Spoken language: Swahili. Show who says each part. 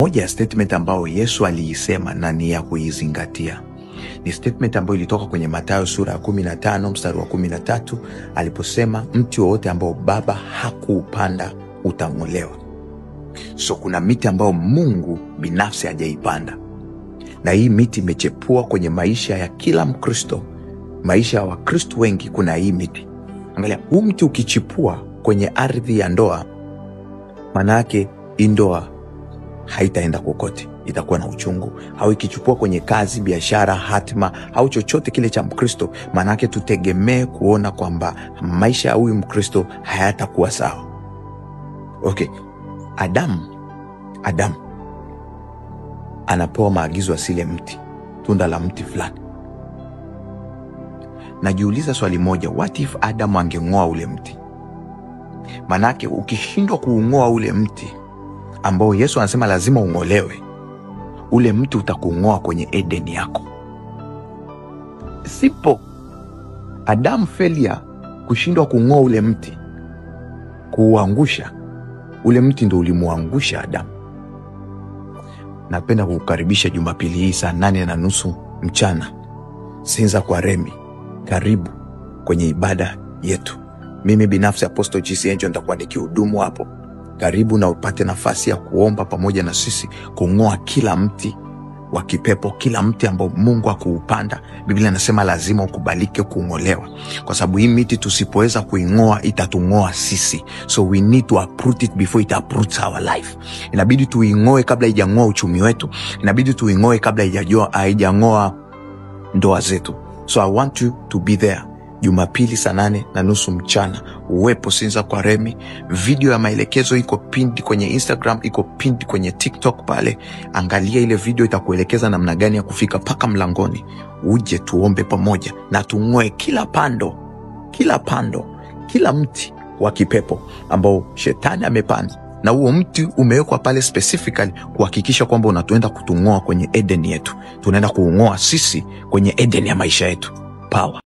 Speaker 1: Moja ya statement ambayo Yesu aliisema na ni ya kuizingatia ni statement ambayo ilitoka kwenye Mathayo sura ya 15 mstari wa 13 aliposema, mti wowote ambao Baba hakuupanda utang'olewa. So kuna miti ambayo Mungu binafsi hajaipanda, na hii miti imechepua kwenye maisha ya kila Mkristo, maisha ya Wakristo wengi. Kuna hii miti, angalia, huu mti ukichipua kwenye ardhi ya ndoa, maana yake hii ndoa haitaenda kokote, itakuwa na uchungu. Au ikichukua kwenye kazi, biashara, hatima au chochote kile cha Mkristo, maanake tutegemee kuona kwamba maisha ya huyu Mkristo hayatakuwa sawa. Okay, Adamu anapewa maagizo asile mti, tunda la mti fulani. Najiuliza swali moja, what if Adamu angeng'oa ule mti? Maanake ukishindwa kuung'oa ule mti ambao Yesu anasema lazima ung'olewe, ule mti utakung'oa kwenye Edeni yako. Sipo Adam failure kushindwa kung'oa ule mti, kuuangusha ule mti, ndo ulimuangusha Adamu. Napenda kukukaribisha Jumapili hii saa 8:30 mchana, Sinza kwa Remi. Karibu kwenye ibada yetu. Mimi binafsi Apostle GC Angel nitakuwa nikihudumu hapo. Karibu na upate nafasi ya kuomba pamoja na sisi, kung'oa kila mti wa kipepo, kila mti ambao Mungu hakuupanda. Biblia inasema lazima ukubalike kung'olewa, kwa sababu hii miti tusipoweza kuing'oa itatung'oa sisi. So we need to uproot it before it uproots our life. Inabidi tuing'oe kabla haijang'oa uchumi wetu, inabidi tuing'oe kabla haijang'oa ndoa zetu. So I want you to be there Jumapili saa 8:30 mchana, uwepo Sinza kwa Remi. Video ya maelekezo iko pinned kwenye Instagram, iko pinned kwenye TikTok pale. Angalia ile video, itakuelekeza namna gani ya kufika mpaka mlangoni. Uje tuombe pamoja na tung'oe kila pando, kila pando, kila mti wa kipepo ambao shetani amepanda, na huo mti umewekwa pale specifically kuhakikisha kwamba unatuenda kutung'oa kwenye Eden yetu. Tunaenda kuung'oa sisi kwenye Eden ya maisha yetu. Power.